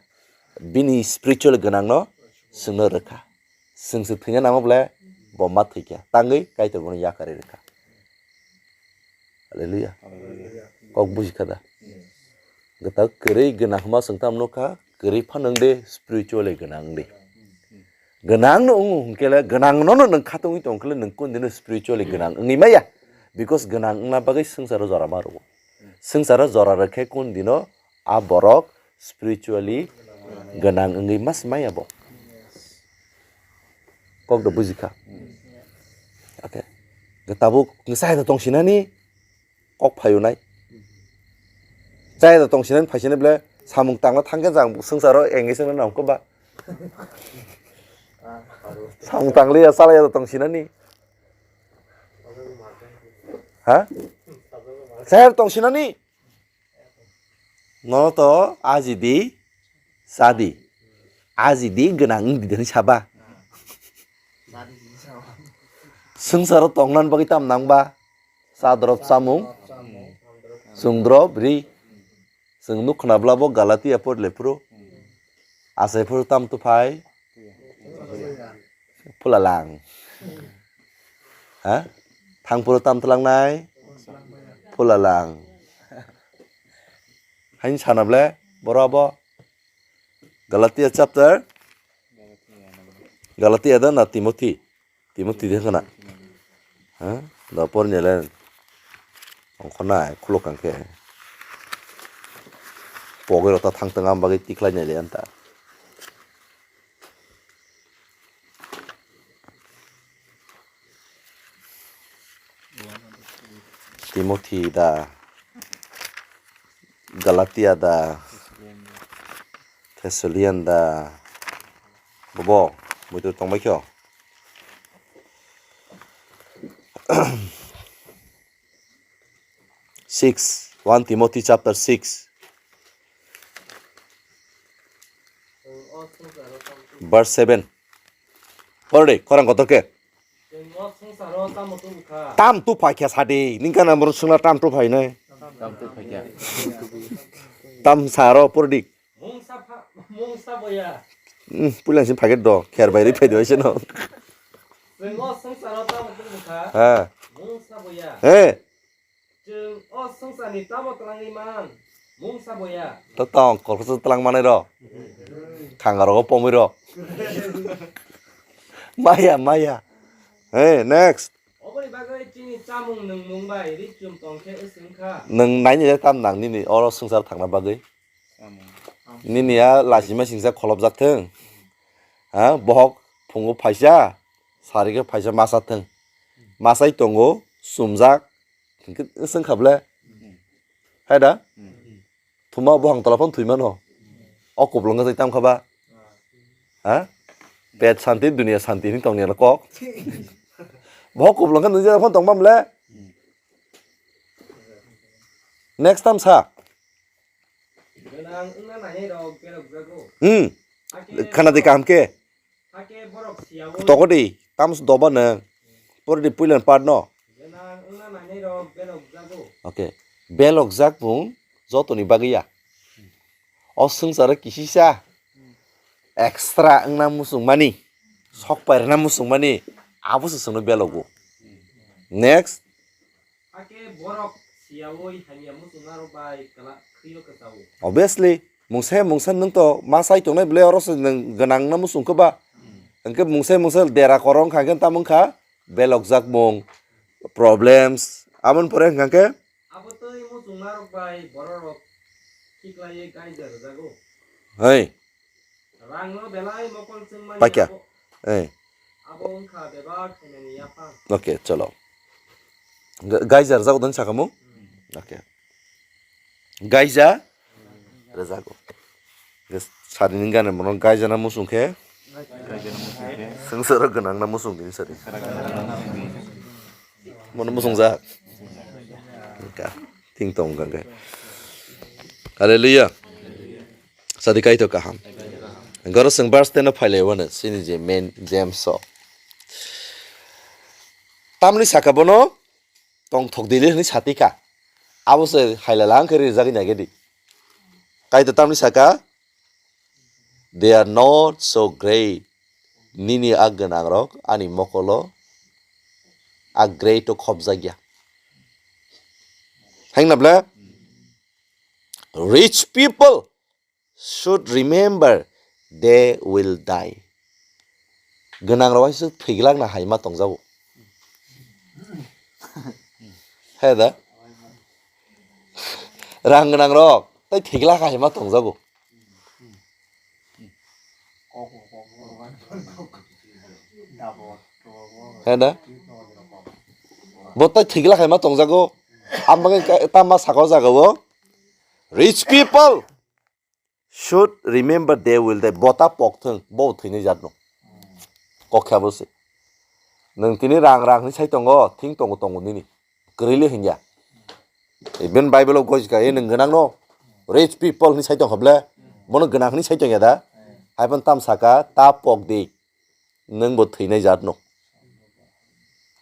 bini spiritual gwnangno chwngno rwkha. Chwng se thwina nango bwle bo ma thwikha, tangwi Kaitor bono yakarwi rwkha. Hallelujah. Kok buji kha da? Gwtal kwrwi gwnang hwnma chwng tamo nukha, kwrwi phano wng de, spiritually gwnang wng de. Gwnang no wngo hwnkhe le, gwnang no no nwng khatungwi tong khe le, nwng kundino spiritually gwnang wngwi maya. Because gwnang wngna bagwi swngcharo jora ma rwo. Swngcharo jora rwkhe kundino a borok spiritually gwnang wngwi mas maya bo. Kok do buji kha. Okay. Tabuk nwng chaya da tong sinani kok phaio nai. Chaya da tong sinani phai sinai bwle samung tangna thangkhe jang swngcharo engage wngna nangkhe ba. Samung tangliya chalaya da tong sinani. Ha? Chaya da tong sinani. Nono to ajidi, sadi. Ajidi gwnang wng di hwnwi saba. Swngcharo tongna bagwi tam nangba? Chadrop chamung, chwngdrop ri. Chwng nuk khna bwla bo Galatia por le phuru. Achai phuru tam tu phai. Phulalang. Ha? Thangphuru tam twlangnai? Phulalang. Hain sana ble, boro abo. Galatia chapter. Galatia da na Timothy? Timothy de khana. Ha? Da por nyelen. Ongkhonai khulok kangkhe. Pogwi rota thang tang am bagwi tikhlai nyelen ta. Timothy da, Galatia da, Thessalonian da, bobo, muitu tongbai kho. Six, one Timothy chapter six, verse seven. Porde, korang kotor ke. Tam tu paikha sadi, ningka na moro sungla tam tu painai. Tam tu paikha. Tam saro porde. Mungsa pha-, mungsa boya. Hmm, puila sin paket do, kher bai ri phai do sino. Chwng o swngcharo tamo tong bwkha. Ha. Mungsa boya. He. Chwng o swngcharni tamo twlangwi man? Mungsa boya. To tong, kolkha twlang manai ro. Khanga rogo pomwi ro. Maya, maya. He, next. Oboni bagwi chini chamung nwngmung bai ri chum tong khe wswng kha. Nwng naini jak tam nang nini oro swngchar thangna bagwi. Nini a lachima singsa kholopjak thung. Ha, bohok phungo phaisa, sarikhe phaisa masa thung. Masai tongo, sumjak, hwnkhe swng kha ble. Hai da? Thuma bohang tola phano thwi mano. O kuplung khe tam kha ba? Ha? Pet santi, dunia santi hwnwi tongni kok. Bohok kuplung khe nini phano tong bam le? Next time sa. Gwnang wngna nainairok berokjago. Hmm. Hakhe khana di kaham khe. Hakhe borok siyaui. Toko di, tam doba nwng. Pori di puilan part no. Gwnang wngna nainairok berokjago. Okay. Belokjak bung jotoni bagwi ya. O swngcharo kisisa extra wngna muchungmani, sok pairwna muchungmani, abo se chwngno belogo. Next. Hakhe borok siyaui hamya muchungnarok bai kwla-, khwio kwchao. Obviously, mungsa mungsa nwng to ma sai tongnai bwle oro se nwng gwnang na muchung khe ba. Hwnkhe mungsa mungsa dera korong kha khe tamo wngkha belokjak mung, problems, aboni pore hwnkha khe. Abo twi muchungnarok bai bororok khiklaiwi gaija rwjago. Hai. Rangno belai mokol chwngmani Paikha. Abo, Eh. Abo wngkha bebak khainani yaphang. Okay, cholo. Ga-, gaija rwjago dan sakamu? Hmm. Okay. Gaija rwjago. Ge-, sarini gana mono gaija na muchung khe? Gaija na muchung khe. Swngcharo gwnang na muchung dini sari. Swngcharo gwnang na muchung dini. Mono muchung ja. Ka, ting tong ka khe. Hallelujah. Sadi Kaitor kaham. Goro chwng verse ten o phailai wano, chini je main James o. Tamni saka bono tongthok dili hwnwi satika. Abo se hailala ang khe rijagwi naigedi. Kaitor tamni saka, "They are not so great." Nini a gwnangrok ani mokolo a great o khopjakya. Hengna ble? Rich people should remember they will die. Gwnang rok waisa thwiglak na hai ma tongjago. He da? Rang gwnang rok tai thwiglak hai ma tongjago. He da? Bo tai thwiglak hai ma tongjago. Ang bagwi ka-, tama sakao jagao. Rich people should remember they will die. Bo ta pok thung, bo thwinai jat no. Kok khe abo se. Nwng tini rang rang hwnwi sai tongo, thing tongo tongo nini. Kwrwi le hwnya. Even Bible o gojika, "E nwng gwnang no, rich people," hwnwi sai tong kha ble. Bono gwnang hwnwi sai tong ya da. Hai phano tam saka, "Ta pok di. Nwng bo thwinai jat no."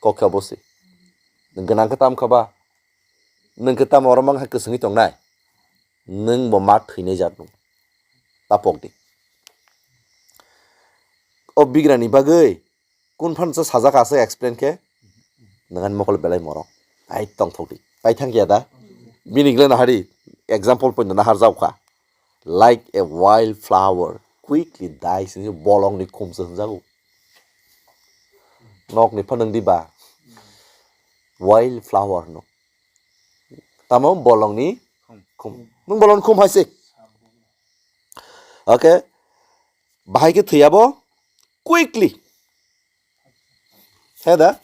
Kok khe abo se. Nwng gwnang khe tam kha ba. Nwng khe tamo oro mang hai kwswngwi tongnai? Nwng bo ma thwinai jat nwng. Ta pok di. O bigrani bagwi kun phan cha sajak aswk explain khe? Nwng ani mokol belai morok. Ai tongthok di. Pai thang ya da? Bini gleno hari example poino nahar jao kha. Like a wild flower, quickly dies. Bolongni khum se hwnjago. Nokni phanang di ba? Wild flower no. Tamo bolongni khum. Nwng bolongni khum hai se. Okay. Bahai khe thwiya bo quickly. He da?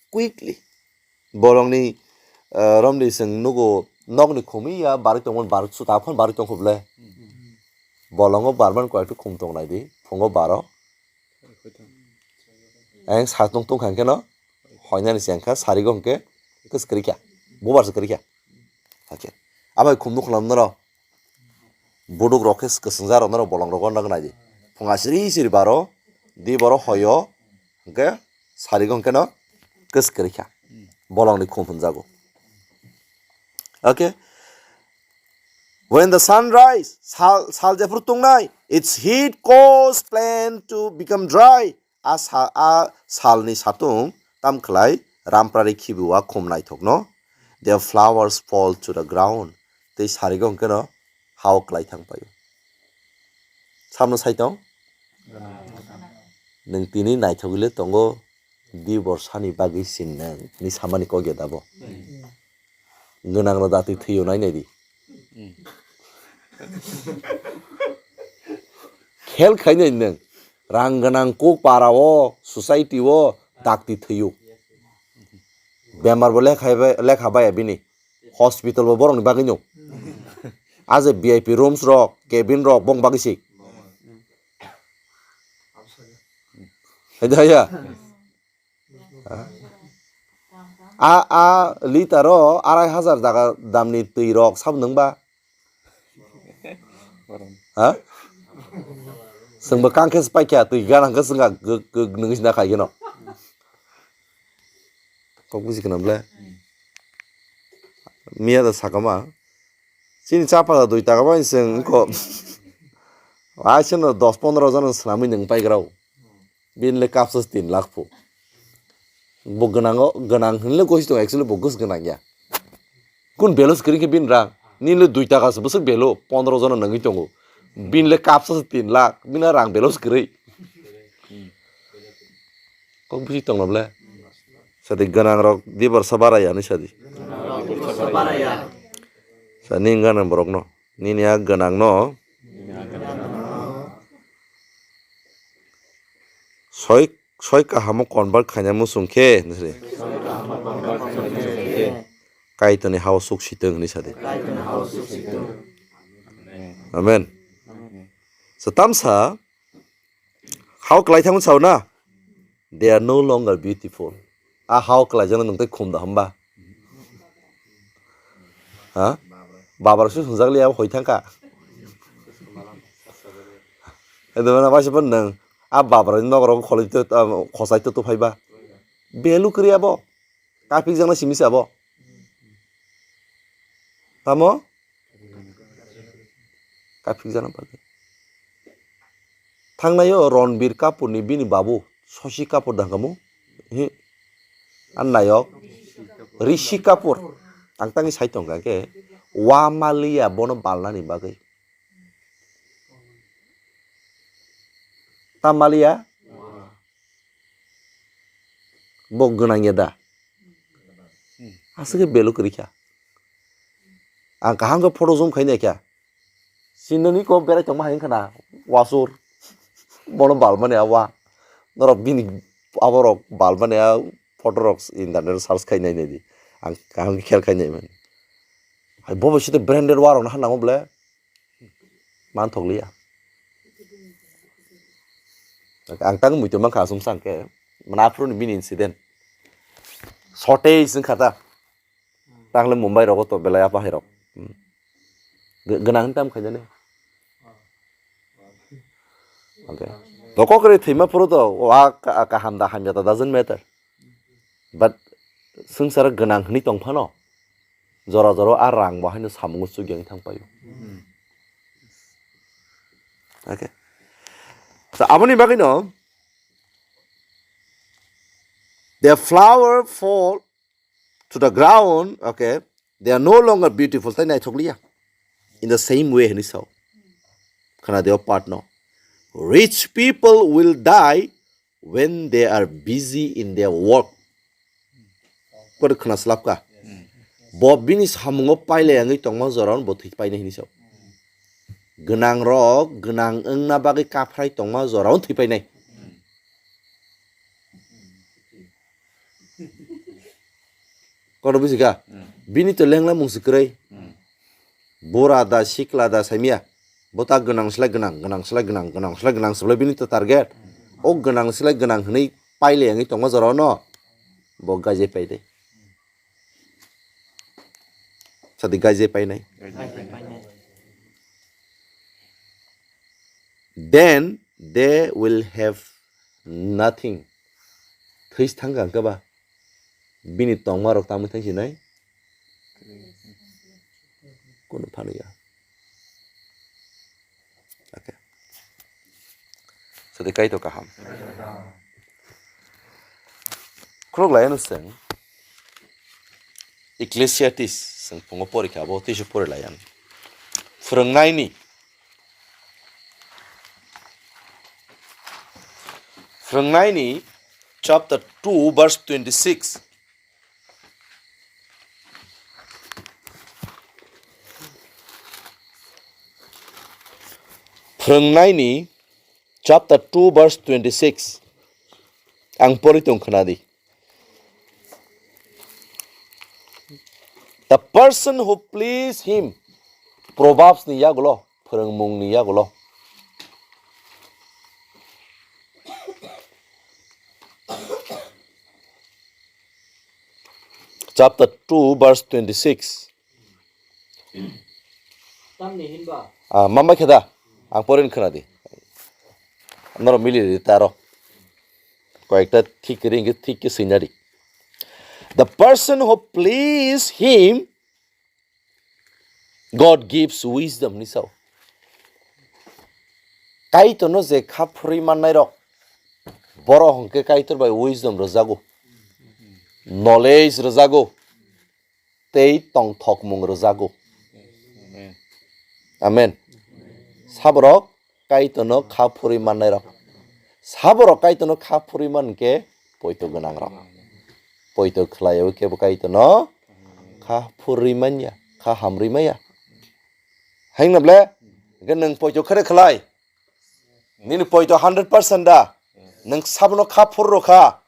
Quickly. Bolongni, eh, romni chwng nugo nokni khumwi ya barwi tongmani barwi suta phano barwi tongkha ble. Bolongo barman koyekta khum tongnai di, phungo baro. Ayang satung tungkha hwnkhe no, hoinani se wngkha, sarigo hwnkhe, kwswk kwrwi kha, bubar se kwrwi kha. Hakhe. Abai khum nukhulam noro. Buduk rok khe kwswngja rok noro bolong rogo nang nai di. Phunga siri siri baro, di boro hoyo, hwnkhe sarigo hwnkhe no kwswk kwrwi kha. Bolongni khum hwnjago. Okay. When the sun rise, sal, sal jephuru tungnai, its heat cause plant to become dry. A sa-, a salni satung tam khlai ramprari khibiwa khum naithokno. Their flowers fall to the ground. Tei sarigo hwnkhe no hao klai thang paio. Samno sai tong? Nwng tini naithogwi le tongo, di borsani bagwi sin nwng, ni samani kok ya dabo? Gwnang rok dati thwio nai nai di. Khel khai nai nwng. Rang gwnang kuk para o, society o dakti thwio. Bemar bo lekha bai, lekha bai bini. Hospital bo borok ni bagwi no. Aje V I P rooms rok, cabin rok bong bagwi se. Hai da ya. A, a litre o arai hajar jaga damni twi rok sabo nwng ba? Ha? Chwngbo kang khe se paikha, twi gana hwnkhe chwngkha gw-, gw-, nwngwi sina khai kheno. Kok buji khna ble? Miya da sakama. Chini chapala dui taka bai chwng wngkho. Aisano dos pondro jona swnamwi nwng paigrao. Bini le kapsa tin lakh phu. Bo gwnango, gwnang hinle gosi tongo, actually bo gos gwnang ya. Kun belo se kwrwi khe bini rang? Nini le dui taka se bwswk belo, pondro jona nangwi tongo. Bini le kapsa se tin lakh, bini rang belo se kwrwi. Kok bisi tongno ble? Sadi gwnang rok dibar sa bara ya ni sadi. Sa ni gwnang borok no. Nini a gwnang no. Soi, soi kahamo convert khaina muchung khe, nini sadi. Kaitorni hao suk sitwng hwnwi sadi. Amen. So tamsa, hao kwlai thangmani sao na? They are no longer beautiful. A hao kwlaijakno nwng tei khum da hwnba? Ha? Babar se swngjak liya hoi thangkha. Edemana waisa phan nwng a babar ni nokro kholoi to, ah, khosai to tuphaiba. Belu kwrwi abo. Kapikjakna simi se abo. Tamo? Kapikjakna bagwi. Thangnaio Ranbir Kapoor ni bini babu Shashi Kapoor da hwnkha mo? Hi. An nayok Rishi Kapoor. Ang tangwi sai tongkha khe wa maliya bono balnani bagwi. Ta maliya? Bo gwnang ya da? Aswk khe belu kwrwi kha. Ang kaham khe photo zoom khai nai kha. Sinoni ko berai tongma hai wngkha na wasur. Bono balmani a wa. Norok bini aborok balmani a photo rok internet search khai nai nai di. Ang kaham khe khel khai nai mani. Hai bo bai site branded wa rok no hanango ble. Manthokliya. Ang tang muitu mankha aswk sang khe. Mana aphuru ni bini incident. Shortage wngkha ta. Tangle Mumbai rogo to belai apa hai rok. Hmm. Ge-, gwnang tam khaidani. Okay. To kokre thima phuru to wa ka-, kaham da hamya ta doesn't matter. But swngcharo gwnang hwnwi tong phano. Jora jora a rang bo haino samungo chukya wng thang paio. Okay. So aboni bagwi no the flower fall to the ground, okay, they are no longer beautiful, tai naithokliya. In the same way hwnwi sao. Khna de o part no. Rich people will die when they are busy in their work. Kori khna slap ka. Bo bini samungo pailai wngwi tongma jorao bo thwi painai hwnwi sao. Gwnang rok gwnang wngna bagwi kaphrai tongma jorao thwi painai. Kono buji kha? Hmm. Bini to lengla mung si kwrwi. Hmm. Bura da, sikla da, saimia. Bo ta gwnang slai gwnang, gwnang slai gwnang, gwnang slai gwnang, swblai bini to target. O gwnang slai gwnang hwnwi paile wngwi tongma jora no. Bo gaje pai de. Sadi gaje painai. Then they will have nothing. Thwi thangkha hwnkhe ba? Bini tongma rok tamo thang sinai? Kunu phano ya. Okay. Sadi kaito kaham. Khuluk lai ano seng. Ecclesiastes seng pungo porikha abo tisu pori lai ano. Phwrwngnaini. Phwrwngnaini chapter two verse twenty-six. Phwrwngnaini chapter two verse twenty-six. Ang pori tong khna di. The person who please him, Proverbs ni yagulo, phwrwngmung ni yagulo. Chapter two verse twenty-six. Tamni hinba? Ah, mambai kheda. Ang porin khna di. Noro mili di taro. Koyekta thik ring thik ke sinari. The person who please him, God gives wisdom ni sao. Kaitorno je kha phurwi mannai rok, borok hwnkhe Kaitor bai wisdom rwjago. knowledge rwjago, tei tongthokmung rwjago. Amen. Saborok Kaitorno kha phurwi mannairok. Saborok Kaitorno kha phurwi man khe poito gwnangrok. Poito khlaiwi khe bo Kaitorno kha phurwi manya, kha hamrwi maya. Haino ble, hwnkhe nwng poito khe khlai. Nini poito hundred percent da. Nwng sabono kha phurrw kha.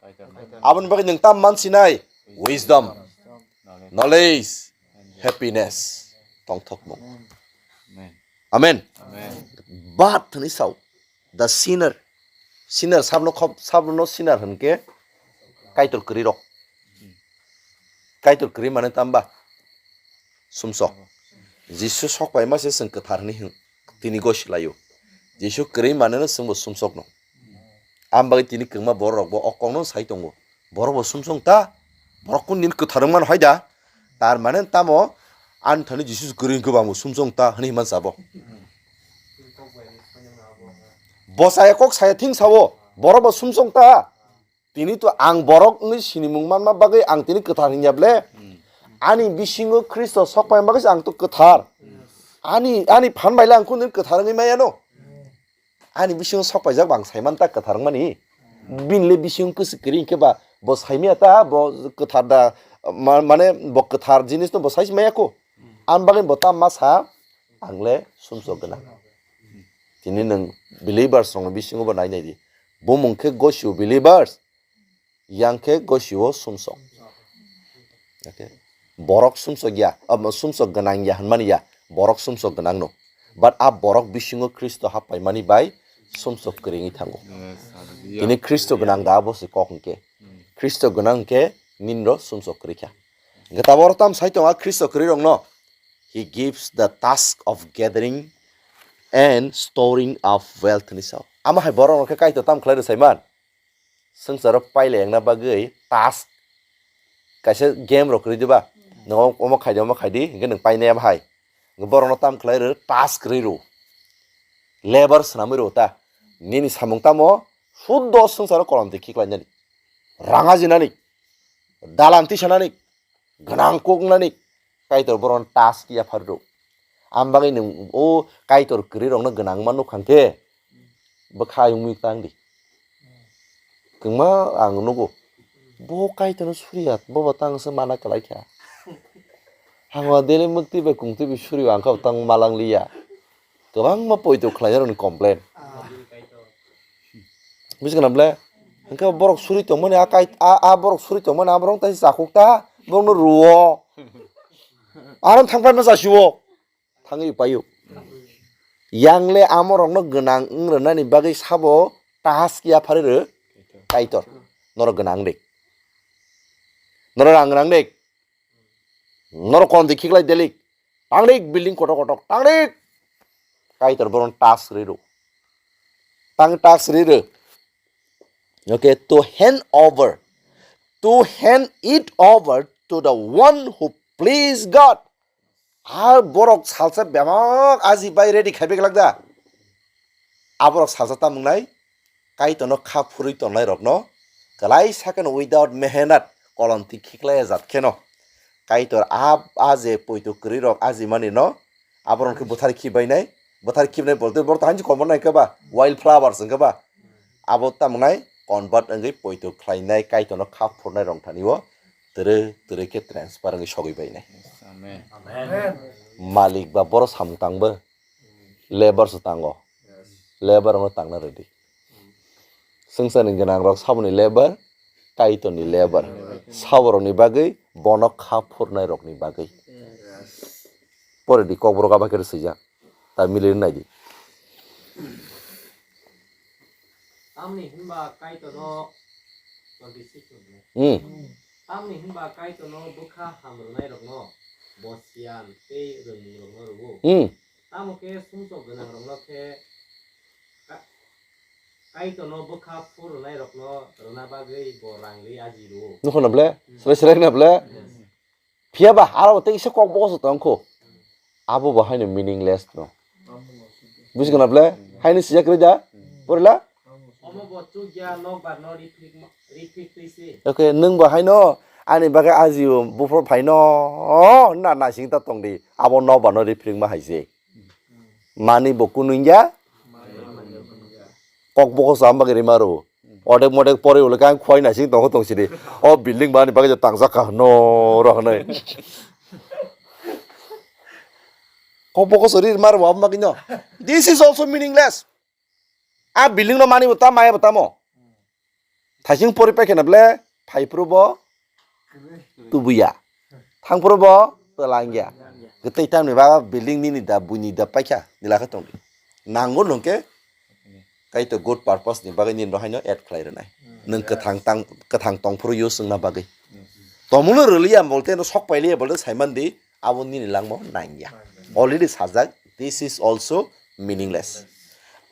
Aboni bagwi nwng tam mansinai. Wisdom, knowledge, happiness, tongthokmung. Amen. But hwnwi sao, the sinner, sinner sabono khob, sabono sinner hwnkhe Kaitor kwrwi rok. Kaitor kwrwi mane tamba sumsok. Jisu sok paima se chwng kwthar hwnwi hwn, tini goi swlaio. Jisu kwrwi maneno chwngbo sumsokno. Am bagwi tini kwngma borok bo o kokno sai tongo. Borok bo sumsok ta, borok kun din kwthar wngmano hai da. Tar mane tamo ani thani Jisu kwrwi hwnkhe bo ang bo sumsok ta hwnwi himma sabo. Bo saya kok saya thing sao, borok bo sumsok ta. Tini to ang borok wngwi sinimung manma bagwi ang tini kwthar hinya ble. Ani bisingo Khristo sok paima bagwi ang to kwthar. Ani, ani phan bai le ang kunu kwthar wngwi maya no. Ani bisingo sok paijak ba ang saiman ta kwthar wngmani. Bini le bising kwswk kwrwi hinkhe ba bo saimaya ta, bo kwthar da, ma-, mane bo kwthar jinis no bo sai maya ko. Am bagwi bo ta ma sa, ang le sumsok gwnang. Tini nwng believers rokni bisingo bo nai nai di. Bumung khe gosio believers. Yang khe gosio sumsok. Okay. Borok sumsok ya, ah, sumsok gwnang ya hwnmani ya, borok sumsok gwnang no. But a borok bisingo Khristo happaimani bai sumsok kwrwngwi thango. Yes, hallelujah. Tini Khristo gwnang da abo se kok hwnkhe. Khristo gwnang hwnkhe ninro sumsok kwrwi kha. Hwnkhe tabok oro tam sai tongo a Khristo kwrwi rokno. He gives the task of gathering and storing of wealth hwnwi sao. Amo hai borok rok khe Kaitor tam khlai rw saiman. Swngcharo pailai wngna bagwi task kaisa game rok kwrwi diba? Nwng omo khai di, omo khai di, hwnkhe nwng painai bahai. Borokno tam khlai rw, task kwrwi rw. Labor swnamwi rw ta. Nini samung tamo suddo swngcharo kolom twi khiklainani. Rang ajinani. Dalan tisanani. Gwnang kok wngnani Kaitor boron task yaphar rw. Am bagwi nwng o Kaitor kwrwi rokno gwnang ma nukha khe bwkha ayung mui tang di. Kwngma ang nugo. Bo Kaitorno suriya, bobo tang se mana kwlai kha. Hangma dele mwktwi bai kungtwi bai suriya ang kha tang malang liya. Kwbangma poito khlainai rokni complain. Buji kana ble? Hwnkhe borok suri tongmani a kai, a, a borok suri tongmani a borok tai chakuk ta, borokno ruo. Aro thangpai ma jasio. Thangwi paio. Yang le amo rokno gwnang wng rwnani bagwi sabo task yaphari rw Kaitor. Norok gwnang de. Norok rang gwnang de. Norok kolom twi khiklai delik. Tangrik building kotor kotor. Tangrik. Kaitor boron task riro. Tang task riro. Okay, to hand over. To hand it over to the one who please God. Ar borok salsa bebak aji bai ready khai bek lak da. Aborok salsa tamung nai, Kaitorno kha phurwi tongnai rokno, kwlai sakeno without mehenat, kolom twi khiklai jat kheno, Kaitor a, a je poito kwrwi rok aji mani no, aborok khe bwthar khibainai, bwthar khibnai bolte borok to hanji komo nai khe ba, wild flowers wngkhe ba, abo tamung nai convert wngwi poito khlainai Kaitorno kha phurnai rok thani o twrwi twrwi khe transfer wngwi sogwi bainai. Amen. Malik ba borok samung tangbo. Labour se tango. Labour no tangna ready. Swngcharni gwnang rok saboni labour, Kaitorni labour. Saborokni bagwi, bono kha phurnai rokni bagwi. Pore di, Kokborok abo khe swijak. Ta mili nai di. Tamni hinba Kaitorno twenty six. Hmm. Tamni hinba Kaitorno bwkha ham rwnairokno bo siyan tei rwngmungrokno rwo. Hmm. Tamo khe sumsok gwnangrokno khe ka-, Kaitorno bwkha phur rwnairokno rwna bagwi bo rang ri aji rwo. Nukho na ble? Hmm. Srai srai na ble? Yes. Phiya ba, aro tei kisa kok bokoso tong kho. Abo bo haino meaningless no. Buji kana ble? Haino sijak rida? Porila? Omo bo chukya nokbar no rifik, rifik twi se. Okay, nwng bo haino Ani bagwi ajibo buphuru phaino na naising ta tongdi, abo nokbar no riphrikma hai se. Mani bo kunungya, kok bokos am bagwi rima rwo. Odek modek pore ulo khe ang khwai naising tongo tongsidi. O building bani bagwi je tangjak kha hwno rw hwnwi. Kok bokos ri rima rwo abo bagwi no. This is also meaningless. A building no mani bo tamo, maya bo tamo. Thaising pori paikhe na ble phai phuru bo tubuya. Thang phuru bo twlangya. Kwtwi tamni ba building nini da buini da paikha nila khe tongdi. Nango nungkhe kaito good purpose ni bagwi nini rohaino add khlai rwnai. Nwng kwthang tang, kwthang tong phuru use wngna bagwi. Tomungno rwliya bolte no sok pailiya bolte saimandi abo nini langmo nangya. Already sajak, this is also meaningless.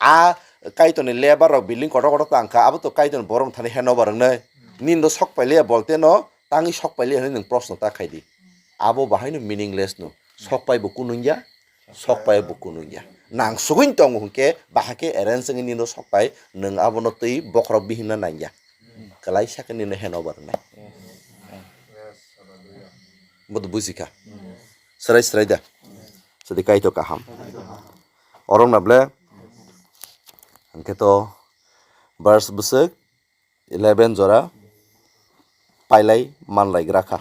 A kaitoni labour rok building kotor kotor tangkha, abo to kaitoni borok thani handover wngnai. Nini do sok pailiya bolte no tangwi sok pailiya hwnwi nwng proshno ta khaidi. Abo bahaino meaningless no. Sok pai bo kunungya, sok pai bo kunungya. Nang sugwini tongo hwnkhe bahai khe arrange wngwi nini do sok pai, nwng abono twi bokhorok bihimna nangya. Kwlaisa khe nini handover wngnai. Bo to bujikha. Swrai swrai da. Sadi kaito kaham. Orong na ble. Hwnkhe to verse bwswk eleven jora pailai manlai gra kha.